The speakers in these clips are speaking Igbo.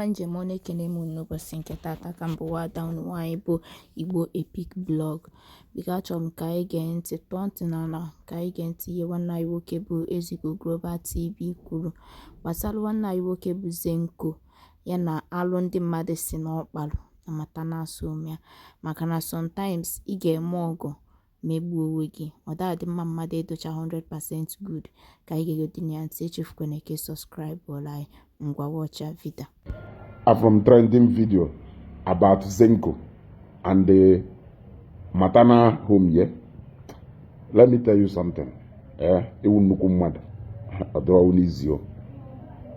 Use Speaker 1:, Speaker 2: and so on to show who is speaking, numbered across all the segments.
Speaker 1: Njem ọ na-ekene m n'ụbọchị nke taata ka mbụ nwada unu nwaanyị bụ Igbo Epic Blog. Biko, achọrọ m ka anyị gee ntị, tụọ ntị n'ala ka anyị gee ntị ihe nwanne anyị nwoke bụ Ezeugo Global TV kwuru gbasara nwanne anyị nwoke bụ Zenco, ya na alụ ndị mmadụ si na ọkpalụ na maternal home ya, maka na sometimes ị ga-eme ọgụ megbuo onwe gị. Ọ dadị mma mmadụ edocha 100% good. Ka anyị ga-egodi ya ntị. Echefukwana ka subscribe ụlọ anyị. Ngwa, watch video.
Speaker 2: From trending video about Zenco and the maternal home here. Let me tell you something. Iwu nnukwu mmadụ adọrọwụ n'izu o.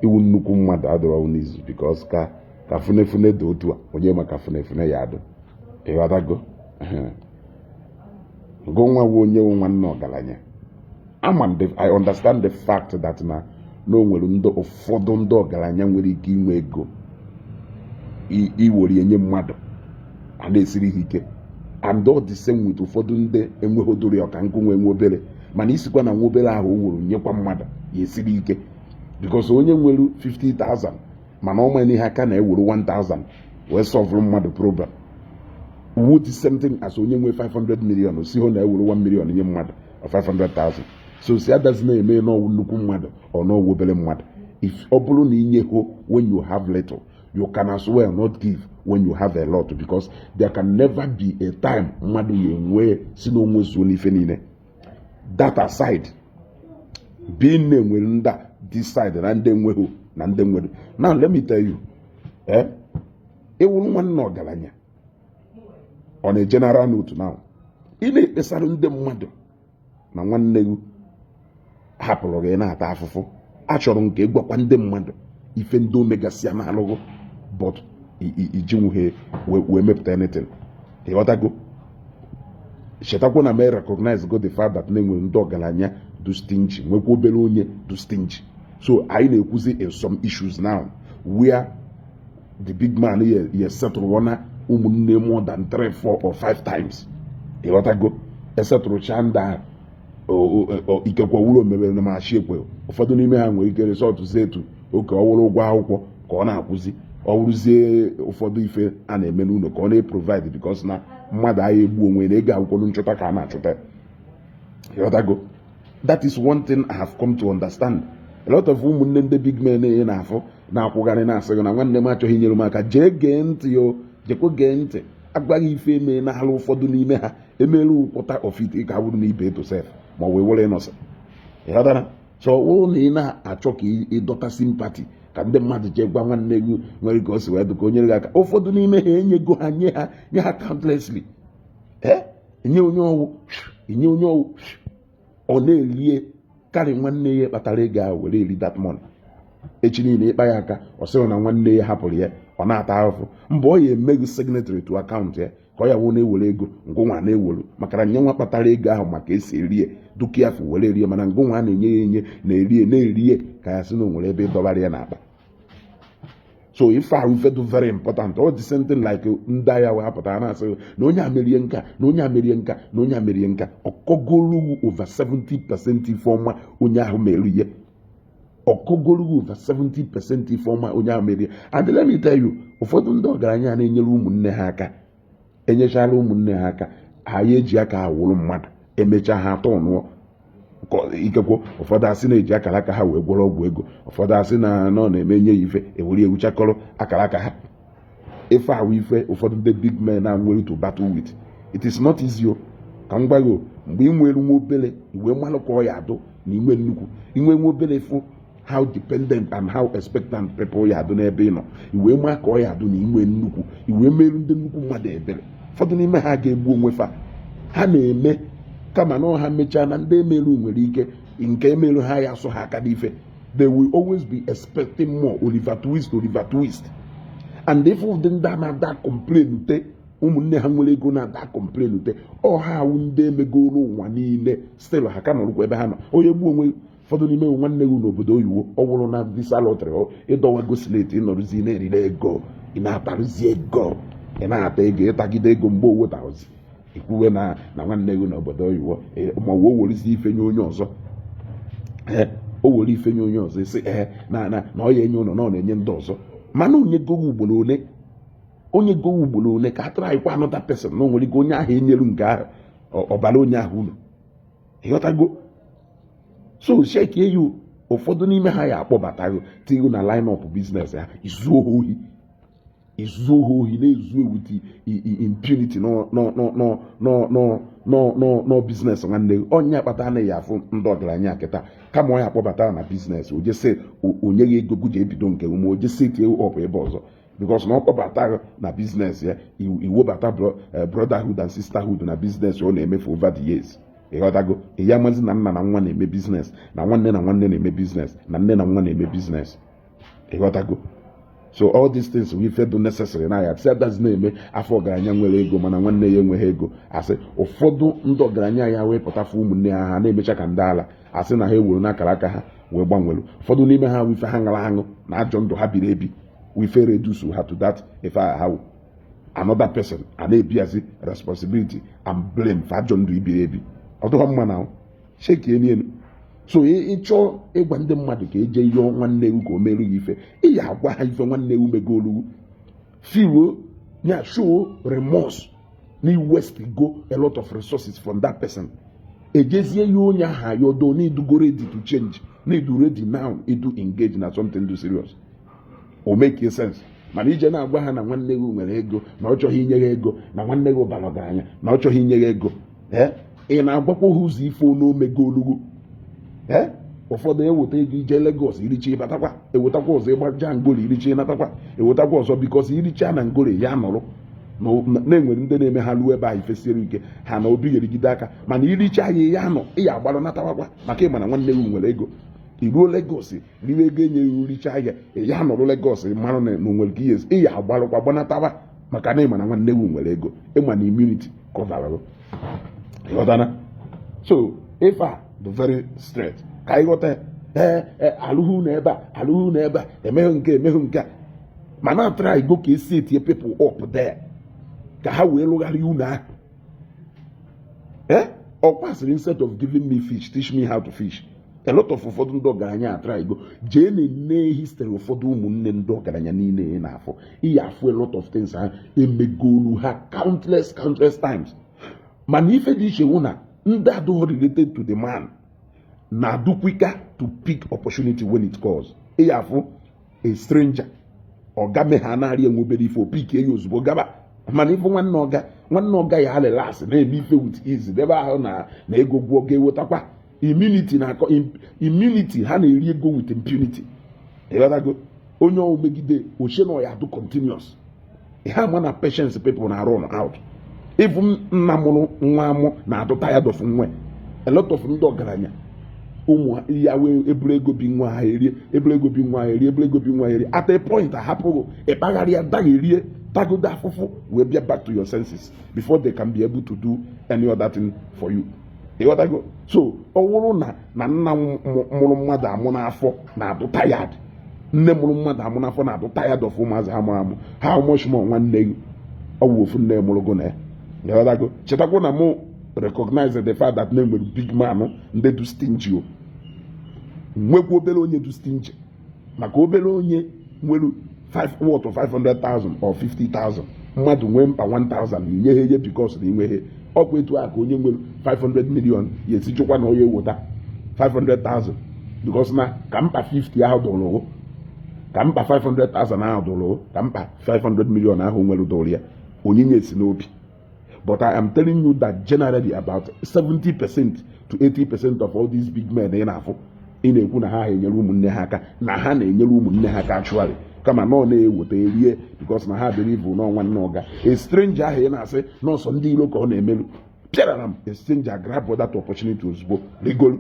Speaker 2: Iwu nnukwu mmadụ adọrọwụ n'izu, because ka funefune dị otu a, onye maka funefune ya adụ. Ịghọtago? Go nwa wu onye wu nwanne ọgaranya. Ama m I understand the fact that na o nwere ndị ụfọdụ ndị ọgaranya nwere ike inwe ego iwere enye mmadụ a na-esiri ha ike, and all the same with ụfọdụ ndị enweghị ya ọka nkụ nwe nwe obere, mana isikwa na nwa obere ahụ o wuru nyekwa mmadụ ya esiri ike, because onye nwere 50,000 mana ọ ma ihe aka na-ewuru 1000 wee solve mmadụ problem wu the same thing as onye nwe 500 million si hụ na ewuru 1 million nye mmadụ or 500,000. So si adazi na-eme n'ọwụ nnukwu mmadụ ọ n'ọwụ obere mmadụ. If ọ bụrụ na inye ho when you have little, you can as well not give when you have a lot, because there can never be a time mmadụ ya enwe si na onwe zuo n'ife niile. That aside, being na-enwere ndị a this side na ndị enweghị na ndị nwere. Now let me tell you, ịwụrụ nwanne ọgaranya ọ na general note now, ị na-ekpesara ndị mmadụ na nwanne gị hapụrụ gị na-ata afụfụ, achọrọ m ka ị gwakwa ndị mmadụ ife ndị omegasịa na-alụgụ, but ijinwuhe wee mepụta anything. Ịghọtago? Chetakwa na mee recognize go the fact that na-enwere ndị ọgaranya do stingy, nwekwa obere onye do stingy. So anyị na-ekwuzi in some issues now where the big man ye settle na ụmụnne more than 3, 4 or 5 times. Ịghọtago? Esetụrụcha ndị ahụ, ikekwe wụrụ omebere na machi ekwe. Ụfọdụ n'ime ha nwere ike resort etu oke ọ wụrụ ụgwọ akwụkwọ ka ọ na-akwụzi, ọ wụrụzie ụfọdụ ife a na-eme n'ụlọ ka ọ na-eprovide, because na mmadụ agha egbu onwe na ego akwụkwọ nchọta ka a na-achọta. Ịghọtago? That is one thing I have come to understand. A lot of ụmụnne ndị big men na-enye na-afụ na-akwụgharị na-asị gị na nwanne m achọghị inyere m aka. Jee gee ntị yo, jekwe gee ntị. Agwaghị ife eme n'ala ụfọdụ n'ime ha emere ụkwụta ofit ka wụrụ na ibe eto sef ma ọ wee were ịnọsị. Ịghọtara? So ọ bụrụ na ị na-achọ ka ịdọta sympathy ka ndị mmadụ jee gwa nwanne gị nwere ka o si wee dị ka o nyere gị aka, ụfọdụ n'ime ha enyego ha, nye ha, nye ha countlessly. Ee, enye onye ọwụ, enye onye ọwụ, ọ na-elie karị nwanne ya kpatara ego ahụ were eri that money. Echi niile ịkpa ya aka, ọ sịrị na nwanne ya hapụrụ ya, ọ na-ata ahụhụ. Mbụ ọ ya eme gị signatory to account ya ka ọ ya wụ na-ewere ego ngụnwa na-ewere, maka na nye nwa kpatara ego ahụ maka esi erie dukiafụ were erie, mana ngụnwa na-enye ya enye na-erie na-erie ka ya sị na o nwere ebe ịdọbara ya n'akpa. So ife ahụ ife dị very important. All the same thing like ndị agha wee apụtara na-asị na onye amerie nka, na onye amerie nka, na onye amerie nka, ọkọgolu over 70% ife ọma onye ahụ mere ihe, ọkọgolu over 70% ife ọma onye ahụ merie. And let me tell you, ụfọdụ ndị ọgaranya na-enyere ụmụnne ha aka, enyechala ụmụnne ha aka, ha ya eji aka ha wụrụ mmadụ, emechaa ha atọ nụọ. Ikekwe ụfọdụ asị na-eji akara aka ha wee gwọrọ ọgwụ ego, ụfọdụ asị na nọ na-eme nye ya ife ewere ewuchakọrọ akara aka ha. Ife ahụ ife ụfọdụ ndị big men na nwere to battle with. It is not easy o. Ka m gwa gị o, mgbe ị nwere nwa obere iwe mmalụ ka ọ ya adụ na inwe nnukwu inwe nwa obere, fụ how dependent and how expectant people ya adụ n'ebe ị nọ, iwe maa ka ọ ya adụ na inwe nnukwu iwe merụ ndị nnukwu mmadụ ebere. Ụfọdụ n'ime ha ga-egbu onwe fa ha na-eme kama na ọha mechaa na ndị emerụ nwere ike nke emerụ ha ya asụ ha aka n'ife. They will always be expecting more. Oliver Twist, Oliver Twist. And if ụdị ndị a na-ada complain te ụmụnne ha nwere ego na-ada complain te ọha awụ ndị emegoro ụwa niile, still ha ka nọrụkwa ebe ha nọ. Onye gbuo onwe ụfọdụ n'ime nwanne gị n'obodo oyibo, ọ bụrụ na visa lottery ịdọwago slate, ịnọrụzi na-erire ego, ị na-atarụzi ego, ị na-ata ego, ịtagide ego mgbe o wetazi ikwuwe na nwanne gị n'obodo oyibo ma ọ werezi ife nye onye ọzọ. Ee, o were ife nye onye ọzọ, isi ee na na na ọ ya enye ụlọ na ọ na-enye ndị ọzọ. Mana onye gogo ugboro ole, onye gogo ugboro ole ka a try kwa another person na onwere ike onye ahụ enyeru nke ahụ ọbara onye ahụ uru. Ịghọtago? So check you, ụfọdụ n'ime ha ya akpọbatago tinye na line up business ha, izuo ha ohi, izuo ha ohi, na-ezu ewuti impunity no business. Nwanne, onye akpata anaghị afụ ndị ọgaranya kịta, kama ọ ya akpọbata na business, o jese onye ya ego ji ebido nke ume, o jese tie up ebe ọzọ, because na ọ kpọbata na business ya, iwebata brotherhood and sisterhood na business ọ na-emefu over the years. Ịghọtago? Ya amazi na nna na nwa na-eme business, na nwanne na nwanne na-eme business, na nne na nwa na-eme business. Ịghọtago? So all these things we feel do necessary na ya sị adazi na-eme afọ ọgaranya nwere ego mana nwanne ya enweghị ego. Asị ụfọdụ ndị ọgaranya ya wee pụtafu ụmụnne ha, ha na-emecha ka ndị ala, asị na ha ewuru n'akara aka ha wee gbanwere. Ụfọdụ n'ime ha, wife ha ṅara aṅụ na ajọ ndụ ha biri ebi, wife reduce ha to that ife ha wụ another person a na-ebiazi responsibility and blame for ajọ ndụ ibiri ebi. Ọ dịghọ mma na chekie n'elu. So ịchọọ ịgwa ndị mmadụ ka eje yọọ nwanne ewu ka o merụ gị ife, ị ya agwa ha ife nwanne ewu megolu, feel ya, show remorse na waste go a lot of resources from that person. Ejezie ya onye ahụ ayọdo na idugo ready to change, na idu ready now idu engage na something do serious, o make sense. Mana ije na-agwa ha na nwanne gị nwere ego na ọ chọghị inye ha ego, na nwanne gị bara ọgaranya na ọ chọghị inye ha ego, ee, ị na-agwakwa ha ụzọ ife onu omegolugu. Ee, ụfọdụ eweta ego ije Lagos iricha, ịbatakwa, ewetakwa ọzọ, ịgbaja ngoli iricha, ịnatakwa, ewetakwa ọzọ, because iricha na ngoli ya nọrọ na-enwere ndị na-eme ha luo ebe ahụ ifesiere ike ha na obi gherigide aka. Mana iricha ya, ya nọ, ị ya agbarụ natawakwa, maka ịma na nwanne gị nwere ego. Iruo Lagos riwe ego enyeghị, richa ya, ya nọrọ Lagos marụ na onwere ka ihe ị ya agbarụkwa gbanatawa, maka na ịma na nwanne gị nwere ego, ịma na immunity cover. Ịghọtana? So ife a bụ very straight ka anyị ghọta. Ee, alụghị na ebe a, alụghị na ebe a, emeghị nke, emeghị nke a, mana try go ka esi etinye people up there ka ha wee lụgharịa unu ahụ. Ee, ọ kwasịrị, instead of giving me fish, teach me how to fish. A lot of ụfọdụ ndị ọgaranya atry go jee na-ene history ụfọdụ ụmụnne ndị ọgaranya niile ị na-afụ, iyi afụ a lot of things ha emegolu ha countless, countless times. Mana ife dị iche wụ na ndị adịghị related to the man na-adụ quicker to pick opportunity when it calls. Iyi afụ a stranger, ọga me ha narị enwe obere ife, o pick ya ozugbo gaba. Mana ife nwanne ọga, nwanne ọga ya relax na-eme ife with ease ebe ahụ na ego gwụọ ga-ewetakwa immunity na akọ immunity, ha na-eri ego with impunity. Ịghọtago? Onye ọwụ megide ochie na ọya adụ continuous ihe ama na patience people na run out. Even nna mụrụ nwa amụ na-adụ tired of nwe. A lot of ndị ọgaranya, ụmụ ya wee eburu ego bi nwa ha erie, eburu ego bi nwa ha erie, eburu ego bi nwa ha erie, at a point ahapụghị ịkpagharị ya dagherie, tagodo afụfụ, wee bịa back to your senses before they can be able to do any other thing for you. Ịghọtago? So ọ bụrụ na nna mụrụ mmadụ amụ n'afọ na-adụ tired, nne mụrụ mmadụ amụ n'afọ na-adụ tired of ụmụazị ha mụrụ amụ, how much more nwanne gị ọ bụ ofu nne mụrụ gụ na ya? Ịghọtago? Chetakwa na mụ recognize the fact that na enwere big man ndị du stingy, o nwekwa obere onye du stingy, maka obere onye nwere 5 worth of 500,000 or 50,000, mmadụ nwee mkpa 1000, inye ha ihe because na inweghị ọkwa. Etu a ka onye nwere 500 million ya esi chụkwa na onye eweta 500,000, because na ka mkpa 50 ahụ dụrụ, ka mkpa 500,000 ahụ dụrụ, ka mkpa 500 million ahụ nwere dụrụ ya, onyinye esi n'obi. But I am telling you that generally about 70% to 80% of all these big men ị na-afụ, ị na-ekwu na ha enyere ụmụnne ha aka, na ha na-enyere ụmụnne ha aka actually, kama na ọ na-eweta erie, because na ha believe na nwanne ọga. A stranger ahụ ị na-asị nọọsọ ndị iro ka ọ na-emerụ pịarara m, a stranger grab that opportunity ozugbo rigoro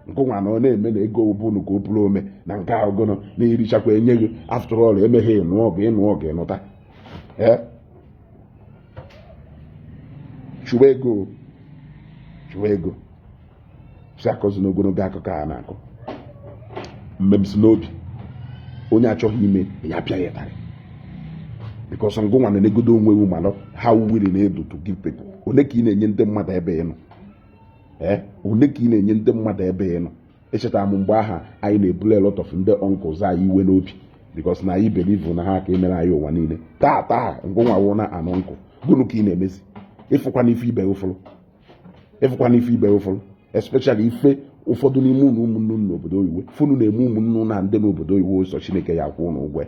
Speaker 2: nke nwa na ọ na-eme na ego bụnụ ka o pụrụ ome na nke ahụgụnụ na-erichakwa enye gị. After all, emeghe ịnụ ọgụ, ịnụ ọgụ, ịnụta. Ee, chụwa ego, chụwa ego, si akọzi n'ogologo akụkọ a na-akọ mmemsi n'obi. Onye achọghị ime ya pịa ya ịtarị, because ngụnwa na-enegodo onwe gị malụ how willing na-edo to give people. One ka ị na-enye ndị mmadụ ebe ị nọ? Ee, one ka ị na-enye ndị mmadụ ebe ị nọ? Echetara m mgbe aha anyị na-ebule a lot of ndị uncles anyị iwe n'obi. Because na anyị believe na ha ka emere anyị ụwa niile. Taa taa, ngụnwa na anụ nkụ gụnụ ka ị na-emezi. Ịfụkwana ife ibe ụfụrụ, ịfụkwana ife ibe ụfụrụ, especially ife ụfọdụ n'ime ụnụ ụmụnne unu n'obodo oyibo funu na-eme ụmụnne na ndị n'obodo oyibo. Sọ Chineke ya akwụ ụnụ ụgwọ.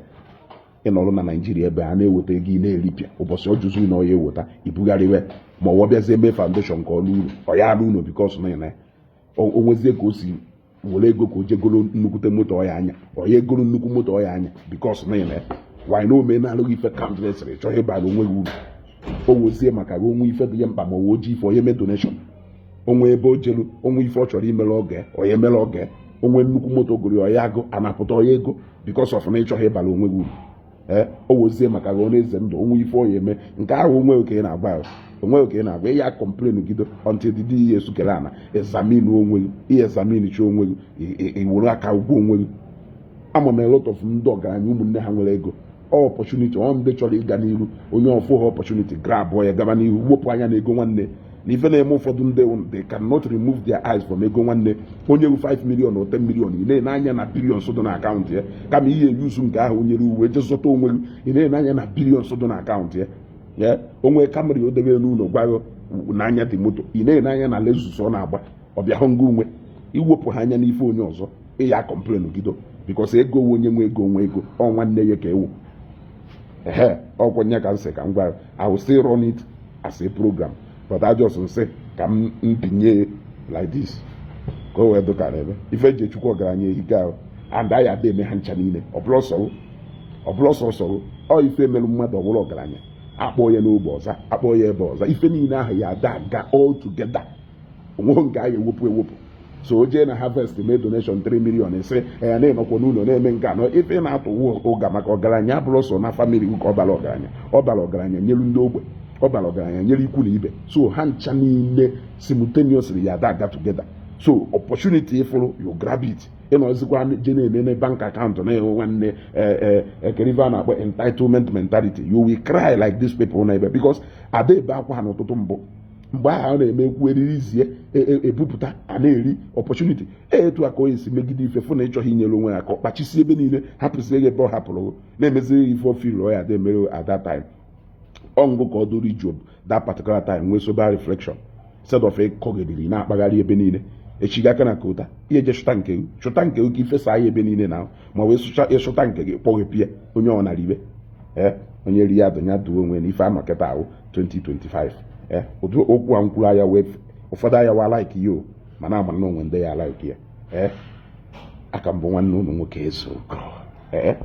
Speaker 2: Ịnọrụ na Naijiria ebe a na-eweta ego, ị na-eripịa. Ụbọchị ọ jụzụ na ọya eweta, ibugharịwe ma ọ bịazie mee foundation ka ọ lụ uru, ọ ya alụ unu, because na ya o nwezie ka o si were ego ka o jegoro nnukwute moto ọya anya, ọ ya egoro nnukwu moto ọya anya, because na ya wanyị na ome na-alụghị ife countless. Chọghị ịbara onwe gị uru. O wozie maka gị, onwe ife dị ya mkpa, ma ọ oji ife onye mee donation, onwe ebe o jelu, onwe ife ọ chọrọ imere oge, onye mere oge, onwe nnukwu moto goro ya, ọya agụ anapụta ọya ego, because of na ịchọghị ịbara onwe gị uru. Ee, o wozie maka gị, ọ na-eze ndụ, onwe ife ọ ya eme nke ahụ, onwe oke ị na-agba ya, onwe oke ị na-agba ya complain gido until the day esukere ana examine onwe gị. Ihe examine chi onwe gị, iwere aka ụgwọ onwe gị. Ama m a lot of ndị ọgaranya, ụmụnne ha nwere ego, ọ opportunity, ọ ndị chọrọ ịga n'iru, onye ọfụ ha opportunity, grab ya, gaba n'ihu, wepụ anya na ego nwanne. Na ife na-eme ụfọdụ ndị, they cannot remove their eyes from ego nwanne. Onye wu 5 million or 10 million, ị na-ene anya na billions dị na akaụntụ ya, kama ihe eyuzu nke ahụ nyere uwe je zụta onwe gị. Ị na-ene anya na billions dị na akaụntụ ya. Ya onwe Camry o debe n'ụlọ, gwago n'anya dị moto, ị na-ene anya na Lexus ọ na-agba. Ọ bịa hụ ngị onwe iwepụ ha anya n'ife onye ọzọ, ịya complain gido, because ego wu onye nwe ego, nwe ego ọ nwanne ya ka ewu. Ehe, ọkwa nye ka m sị ka m gwa. I will still run it as a program, but I just nsị ka m mbinye like this ka o wee dụkara ebe ife eji echukwu ọgaranya ehike ahụ. And anyị ada eme ha ncha niile. Ọbụla ọsọ sọrọ ọ ife merụ mmadụ ọbụla ọgaranya, akpọ ya n'ogbe ọza, akpọ ya ebe ọza, ife niile ahụ ya ada aga all together. Onweghị nke anyị ewepụ ewepụ. So o jee na harvest mee donation 3 million, esi ya na-enọkwa n'ụlọ na-eme nke anọ. Ife na-atụ ụga maka ọgaranya abụrụ sọ na family ka ọ bara ọgaranya. Ọ bara ọgaranya nyelu ndị ogbe, ọ bara ọgaranya nyere ikwu na ibe. So ha ncha niile simultaneously ya ada aga together. So opportunity ịfụrụ, you grab it. Ịnọzikwa je na-eme bank account na-enwe nwanne ekerive a na-akpọ entitlement mentality, you will cry like these people na ebe, because ada ebe akwa ha n'ụtụtụ mbụ mgbe ahụ a na-eme ekwu eriri zie ebupụta a na-eri opportunity. Etu a ka o esi megide ife fụ na ịchọghị inyere onwe ya ka ọ kpachisi ebe niile, hapụzie ebe ọ hapụrụ na-emeziri ife ofil ọ ya ada emere at that time. Ọ ngụ ka ọ dụrụ Job that particular time nwee sober reflection instead of ịkọgidiri na-akpagharị ebe niile. Echiga aka na kota ihe je chụta nke gị, chụta nke gị ka ifesa ya ebe niile na ma wee sụcha ịchụta nke gị, kpọghepịa onye ọ nara ibe. Ee, onye ri ya dụnya duo onwe na ife anọ kịta ahụ 2025. Ee, ụdị okwu a nkwuru anya wee ụfọdụ anya wa like ya o, mana ama na onwe ndị ya like ya. Ee, aka mbụ nwanne ụlọ nwoke Ezeugo. Ee.